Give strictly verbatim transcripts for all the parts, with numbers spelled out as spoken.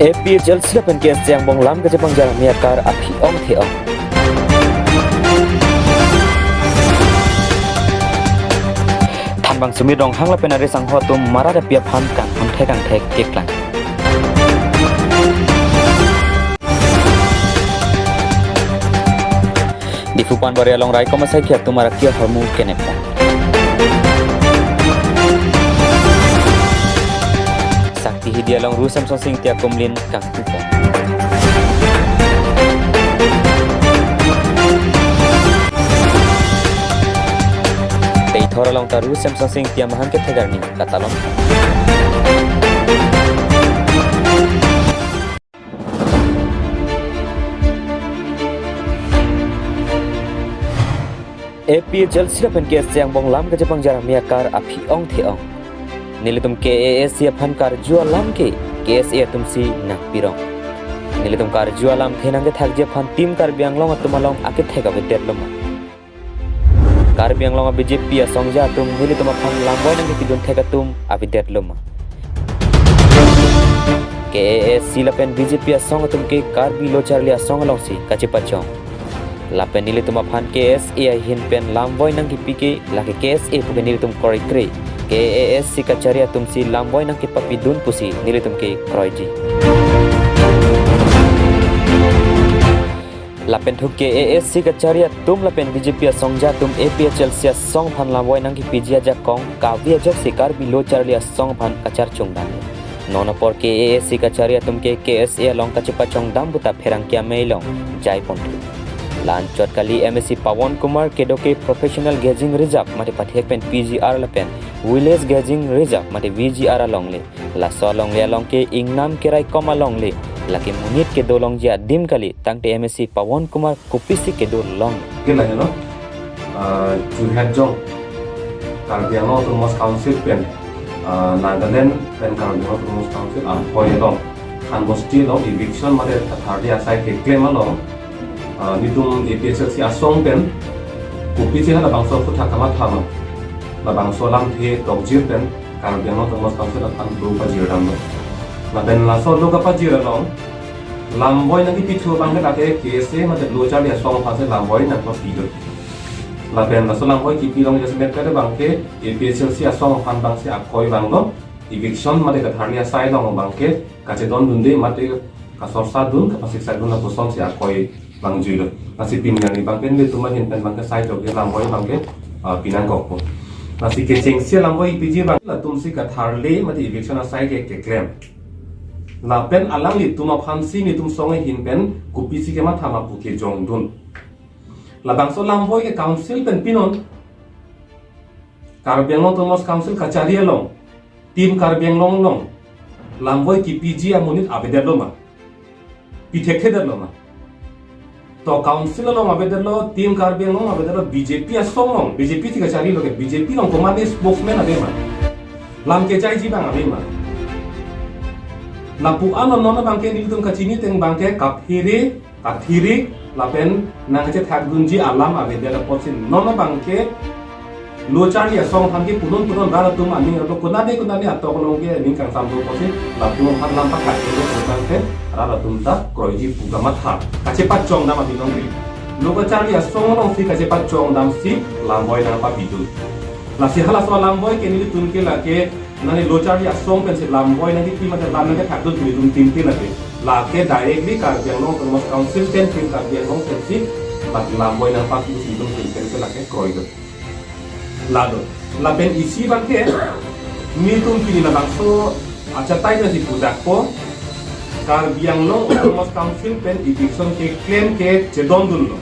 A P H L C lapen K S A angbong lam kachepangjar amei akar aphi ong the ong. Thanbang Sumit Ronghang lapen ari sangho atum marat api aphan kanghon thek angthek keklang. Diphu Panbari along raikom asaikhi atum araki ahormu kenep. Sakti Hidi along Ru Semson Sing Ingti akumlin kangtupo. Deithor along ta Ru Semson Sing Ingti amahang kethek arni katalon. A P H L C lapen K S A angbong lam kachepangjar amei akar aphi ong the ong. Nelitum K A A C aphan karju alam ke K S A atum si nangpirong. Nelitum karju alamthe nangkethakji aphan Team Karbi Anglong atum along akethek avedet loma? Karbi Anglong a B J P asongja atum nelitum aphan lamvoi nangkepidun thek atum avedet loma? K A A C lapen B J P asong atum ke Karbi Lo Charli Asong alongsi kachepachong. Lapen nelitum aphan K S A ahin pen lamvoi nangkepi ke lake K S A pu ke nelitum kroikre, K A A C kachari atum si lamvoi nangkepapidun pusi nelitum ke kroiji. Lapen thu K A A C kachari atum lapen B J P asongja atum A P H L C asong aphan lamvoi nangkepiji ajakong kave ajoksi Karbi Lo Charli Asong aphan kacharchung dam. Non apor K A A C kachari atum ke K S A along kachepachong dam puta pherangke amei along jai ponthu. La anchot kali M A C Pawan Kumar kedo ke Professional Gazing Reserve mate pathek pen P G R lapen Village Gazing Reserve mate V G R alongle. Laso alongle along ke ingnam keraikom alongle, lake monit kedo longji adim kali, tangte M A C Pawan Kumar kopisi kedo long? Ke lahelo, ah, Jorhat jong, Karbi Anglong Autonomous Council pen, ah, Nagaland pen Karbi Anglong Autonomous Council aphoi along, Khangosti along eviction mate katharli asai keklem along, ah, nelitum A P H L C asong pen kopisi halabangso aphuthak kamatha ma? Labangso alamthe tokjir pen Karbi Anglong Autonomous Council aphan do pajir damlo. Lapen laso do kapajir along lamvoi nangkepithu abang ke lake K S A mate Lo Charli Asong aphansi lamvoi nangpapido. Lapen laso lamvoi kepi along jasemet kade abang ke A P H L C asong aphan abangsi akoi vanglo, eviction mate katharli asai along abang ke kachedondunde mate kasorsadun, kapasiksadun apusonsi akoi vangjuilo. Lasi pini arni abang ke nelitum ahin pen abang ke sai joge lamvoi abang ke, ah, pinangkokpo. Lasi kechengsi lamvoi piji abang latumsi katharli mate eviction asai ke keklem. Lapen alanglitum aphansi nelitum asong ahin pen kopisi kematha ma pu kejongdun. Labangso lamvoi ke council pen pinon. Karbi Anglong Autonomous Council kachari along, Team Karbi Anglong along lamvoi kepiji amonit avedetlo ma? Pithekthedetlo ma? To council along avedetlo, Team Karbi Anglong avedetlo, B J P asong along, B J P si kacharilo ke, B J P along komatne spokesman ave ma? Lam kejaiji abang ave ma? Lapu ano non abang ke nelitum kachini ateng abang ke kaphere, kathirik, lapen nangkachethakdunji alam avedet apotsi non abang ke Lo Charli Asong aphan ke punon punon rat atum aning arlo konatne konatne atok along ke aning kangsam do apotsi latum aphan lam pakhat ke lo tangte rat atum ta kroiji pu kamatha. Kachepachong dam abinong ke. Lo Charli Asong alongsi kachepachong damsi lamvoi nangpapidun. Lasi halaso alamvoi ke nelitum ke lake nangli Lo Charli Asong pensi lamvoi nangkepi mate lam nangkethakdun nelitum tim tim lake. Lake directly Karbi Anglong Autonomous Council pen Team Karbi Anglong pensi, but lamvoi nangpapi nelitum tim tim ke lake kroido. Lado. Lapen isi abang ke, nelitum pini labangso achatai nasi pudakpo, Karbi Anglong Autonomous Council pen eviction keklem ke chedondunlo.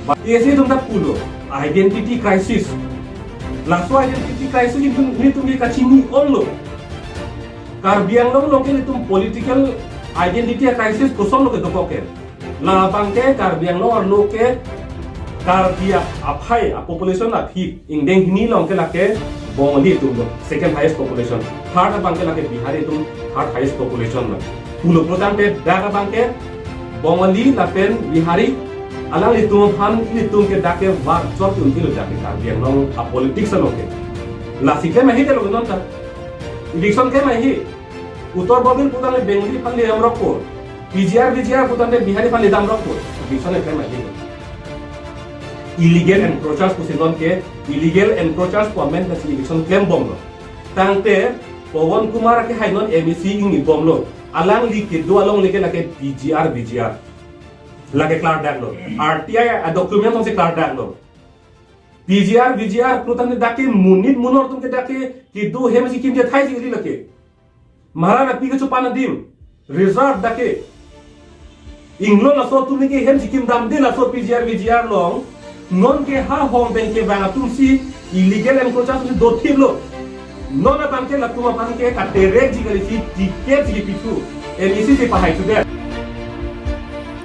But isi atum ta pulo, identity crisis. Laso identity crisis nelitum, nelitum ke kachini onlo. Karbi Anglong along ke nelitum political identity crisis kosonlo kedokok ke. Labang ke Karbi Anglong arlo ke Karbi aphai a population aphi ingdeng hini along ke lake Bongali atum lo, second highest population. Third abang ke lake Bihari atum third highest population lo. Pulo pulotangte dak abang ke Bongali lapen Bihari alanglitum aphan nelitum ke dak ke var chot until dak ke Karbi Anglong a politics along ke. Lasi ke mahi ke lo non ta. Election ke mahi. Uttar Bobin putangte Bengali aphan ledam rokpo. P G R, V G R putangte Bihari aphan ledam rokpo. Bison eklem ahi. Illegal encroachers pusi nonke illegal encroachers pu amen pensi eviction klembomlo. Tangte Pawan Kumar ke hai non M A C ingnibomlo. Alangli kedo along leke lake P G R, V G R. Lake klardaklo. R T I a document alongsi klardaklo. P G R, V G R putangte dak ke monit monor atum ke dak ke kedo hem si kimthe thai si ili lake. Maharaj api kechopan adim. Reserve dak ke. Inglo laso atum ke hem si kimdamde laso P G R, V G R along. Nonke ha hong beng kevang atum si illegal encroachers si dothiplo. Non abang ke latum aphan ke katerek ji kali si ticket si pithu. M A C si pahai sudah.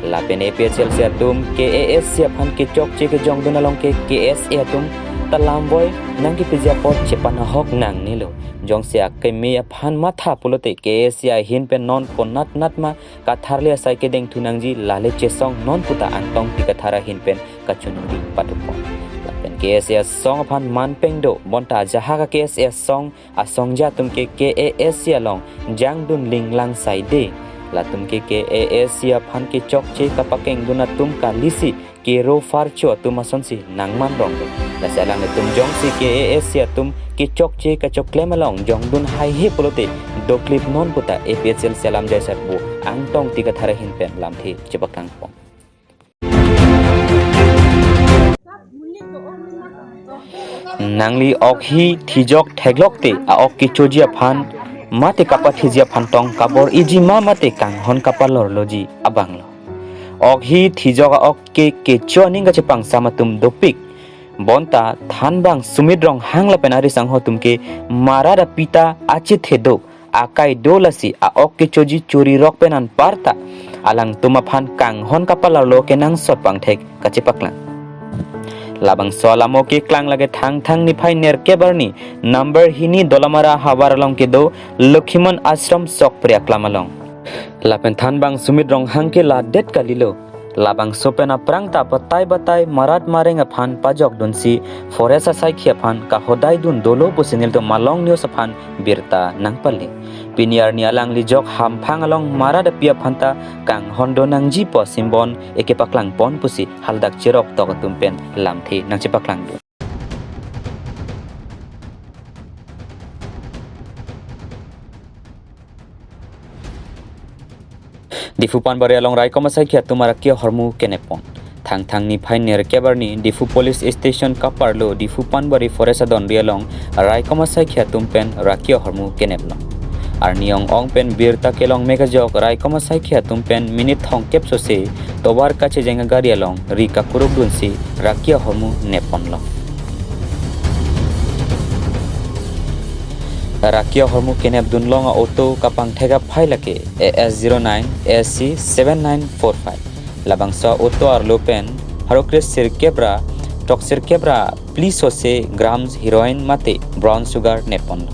Lapen A P H L C atum K A S C aphan kechokche kejongdun along ke K S A atum ta lamvoi nangkepiji apot chepanahok nangnelo. Jongsi akeme aphan matha pulote K A S C ahin pen non konat nat ma katharli asai kedengthu nangji, lale chesong non puta Angtong Tikathar ahin pen kachiningri patupon. Lapen K A S C asong aphan manpeng do, bonta ajahak a K A S C asong asongja atum ke K A S C along jangdun linglang saide. Latum ke K A S C aphan kechokche kapakengdun atum kalisi kero pharcho atum asonsi nangman rong do. Lasi alanglitum jongsi K A S C atum kechokche kachoklem along jongdun haihe pulote doklip non puta A P H L C alamjai sarpo Angtong Tikathar ahin pen lamthe chepakangpon. Nangli ok hi thijok theklokte a-ok kechoji aphan mate kapathiji aphan tong kabor-iji ma mate kanghon kapalorloji abanglo. Ok hi thijok a-ok ke kecho aning kachepangsam atum dopik. Bonta thanbang Sumit Ronghang lapen ari sangho atum ke marat api ta achethe do, akai do lasi a-ok kechoji chori rok pen anparta alangtum aphan kanghon kapalarlo kenangsot pangthek kachepaklang. Labangso alamo keklang lake Thangthang niphai nerkep arni number hini Dolamara havar along kedo Lokhiman Ashram Sokpre aklam along. Lapen thanbang Sumit Ronghang ke ladet kalilo. Labangso pen aphrang ta patai batai marat mareng aphan pajokdunsi forest asaikhi aphan kahodaidun dolo pusi nelitum Malong News aphan birta nangpali. Pini arni alangli jok hamphang along marat api aphan ta kanghon do nangji pu simbon ekepaklangpon pusi haldak cherok tok atum pen lamthe nangchepaklangdun. Diphu Panbari along raikom asaikhi atum arakio ahormu kenepon. Thangthang niphai nerkep arni Diphu Police Station kaparlo Diphu Panbari Forest adonri along raikom asaikhi atum pen rakio ahormu keneplo. Arni ong ong pen birta kelong me kajok raikom asaikhi atum pen minute thomkep sose tovar kachejeng agari along ri kakurukdunsi rakio ahormu neponlo. Rakio ahormu kenepdunlong a-auto kapangthek aphai lake A S zero nine A C seven nine four five. Labangso a-auto arlo pen pharo kre sirkep ra throksirkep ra phli sose grams heroin mate brown sugar neponlo.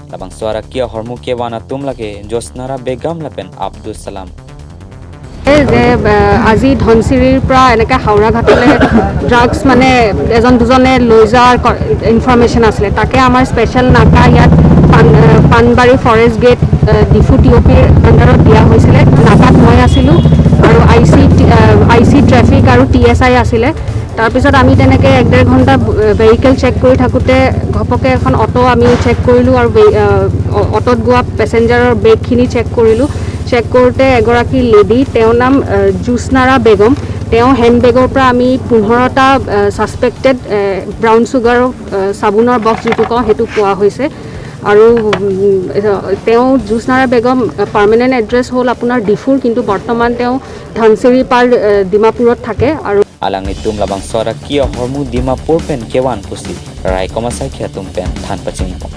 Labangso arakio ahormu kevan atum lake Josnara Begum lapen Abdus Salam. এই যে, আহ, আজি ধনশিৰিৰ পৰা এনেকে হাওৰাঘাটলৈ ড্ৰাগছ মানে এজন দুজনে লৈ যোৱাৰ ক-, ইনফৰমেশ্যন আছিলে। তাকে আমাৰ স্পেচিয়েল নাকা ইয়াত পান-, আহ, পানবাৰী ফৰেষ্ট গেট, আহ, ডিফু টি অ' পিৰ আণ্ডাৰত দিয়া হৈছিলে। নাকাত মই আছিলোঁ আৰু আই চি টি-, আহ, আই চি ট্ৰেফিক আৰু টি এছ আই আছিলে। তাৰপিছত আমি তেনেকে এক ডেৰ ঘণ্টা, আহ, ভেহিকেল চেক কৰি থাকোঁতে ঘপকে এখন অটো আমি চেক কৰিলোঁ আৰু ভে-, আহ, অ-, অটোত গোৱা পেচেঞ্জাৰৰ বেগখিনি চেক কৰিলোঁ। চেক কৰোঁতে এগৰাকী লেডি, তেওঁৰ নাম, আহ, জোচনাৰা বেগম। তেওঁ হেণ্ডবেগৰ পৰা আমি পোন্ধৰটা, আহ, ছাছপেক্টেড, আহ, ব্ৰাউন চুগাৰ, আহ, চাবোনৰ বক্স যিটো কওঁ, সেইটো পোৱা হৈছে। আৰু, উম, তেওঁ জোচনাৰা বেগম, আহ, পাৰ্মানেণ্ট এড্ৰেছ হ'ল আপোনাৰ ডিফুৰ, কিন্তু বৰ্তমান তেওঁ ধনশিৰি পাৰ, আহ, ডিমাপুৰত থাকে। আৰু Alanglitum labangso arakio ahormu Dimapur pen kevan pusi raikom asaikhi atum pen than pachinipon.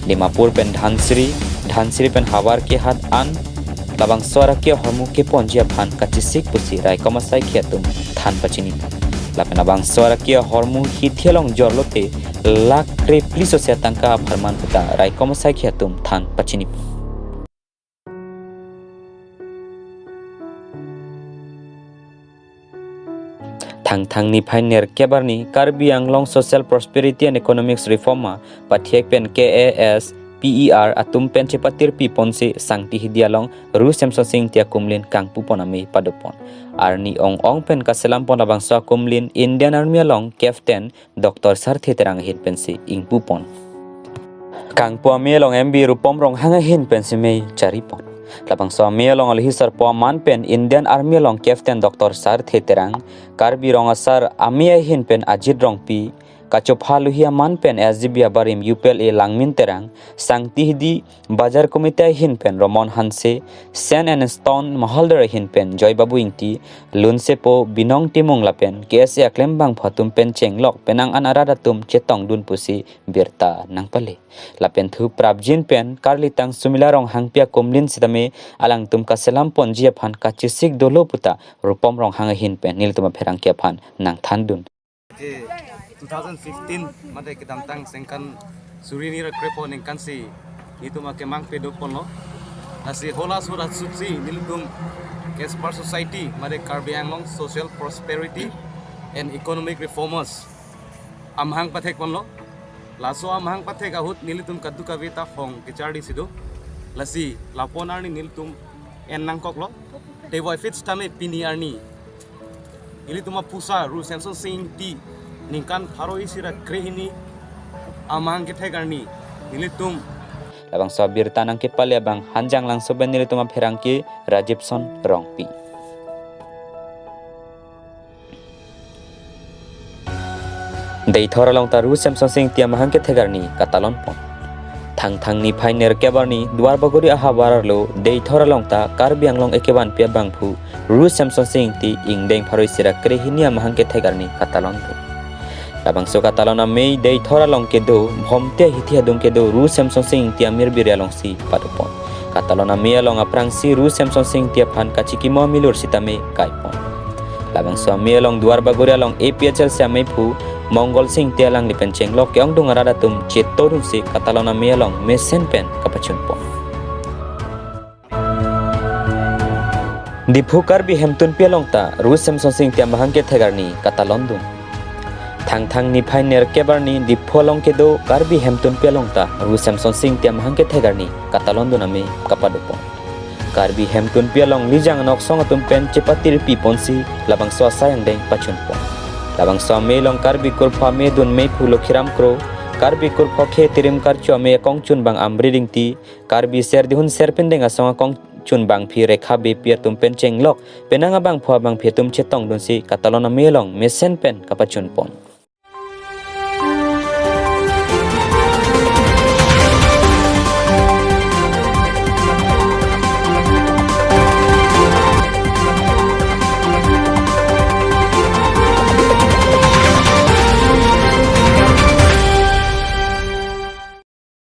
Dimapur pen Dhansiri, Dhansiri pen Howraghat an labangso arakio ahormu keponji aphan kachesik pusi raikom asaikhi atum than pachinipon. Lapen labangso arakio ahormu hithi along jorlote lakh kre phli sose atangka apharman puta raikom asaikhi atum than pachinipon. Thangthang niphai nerkep arni Karbi Anglong Social Prosperity and Economics Reform a pathek pen K A S P E R atum pen chepatirpi ponsi Sangti Hidi along Ru Semsonsing Ingti akumlin kangpupon amei padopon. Arni ong-ong pen kaselam pon labangso akumlin Indian Army along Captain Doctor Sarthe Terang ahin pensi ingpupon. Kangpu amei along M B Rupom Ronghang ahin pensi mei charipon. Labangso amei along alohi sarpo aman pen Indian Army along Captain Doctor Sarthe Terang, Karbi Rong Asar amei ahin pen Ajit Rongpi, kachopha alohi aman pen S G B abarim U P L A Langmin Terang, Sangti Hidi Bajar Committee ahin pen Romon Hanse, Sand and Stone Mahaldar ahin pen Joy Babu Ingti, Lunsepo Binong Timung lapen K S A aklembang aphan atum pen chenglok penang an arat atum chetongdun pusi birta nangpale. Lapen thu prapjin pen Karlitang Sumila Ronghangpi akumlin sitame alangtum kaselam ponji aphan kachesik dolo puta Rupom Ronghang ahin pen nelitum apherangke aphan nangthandun. Ke two thousand fifteen mate kedamtang sengkan suri hini ra krepo ningkan si nelitum akemang pedoponlo. Lasi hala surat sutsi nelitum Casper Society mate Karbi Anglong Social Prosperity and Economic Reformers amahang pathekponlo. Laso amahang pathek ahut nelitum kadokave ta hong kecharli si do. Lasi lapu-an arni nelitum en nangkoklo. Tevoiphit sitame pini arni ilitum apusa Ru Semsonsing Ingti ningkan pharo isi ra krehini amahang kethek arni nelitum. Labangso abirta nangkepale abang Hanjanglangso pen nelitum apherangke Rajibson Rongpi. Deithor along ta Ru Semsonsing Ingti amahang kethek arni katalonpon. Thangthang niphai nerkep arni Duar Bagori ahavar arlo Deithor along ta Karbi Anglong ekevanpi abangphu Ru Semsonsing Ingti ingdeng pharo isi ra krehini amahang kethek arni katalondun. Labangso katalon amei Deithor along kedo Bhomte ahithi adung kedo Ru Semsonsing Ingti amirbiri alongsi padopon. Katalon amei along aphrangsi Ru Semsonsing Ingti aphan kachikimo amilur sitame kaipon. Labangso amei along Duar Bagori along A P H L C ameiphu Mongol Sing Ingti alangli pen chenglok ke-ongdung arat atum chetodunsi katalon amei along mesen pen kapachunpon. Diphu Karbi Hemtunpi along ta Ru Semsonsing Ingti amahang kethek arni katalondun. Thangthang niphai nerkep arni Diphu along kedo Karbi Hemtunpi along ta Ru Semsonsing Ingti amahang kethek arni katalondun amei kapadopon. Karbi Hemtunpi along Lijang anoksong atum pen chepatirpi ponsi labangso asai angdeng pachunpon. Labangso amei along Karbi Kurpho amei adun meiphu Lokhiram Kro, Karbi Kurpho Khe Tirim Karcho amei akongchunbang Amri Ingti, Karbi Serdihun Serpindeng asong akongchunbangpi Rekha Beypi atum pen chenglok penang abangphu abangphi atum chetongdunsi katalon amei along mesen pen kapachunpon.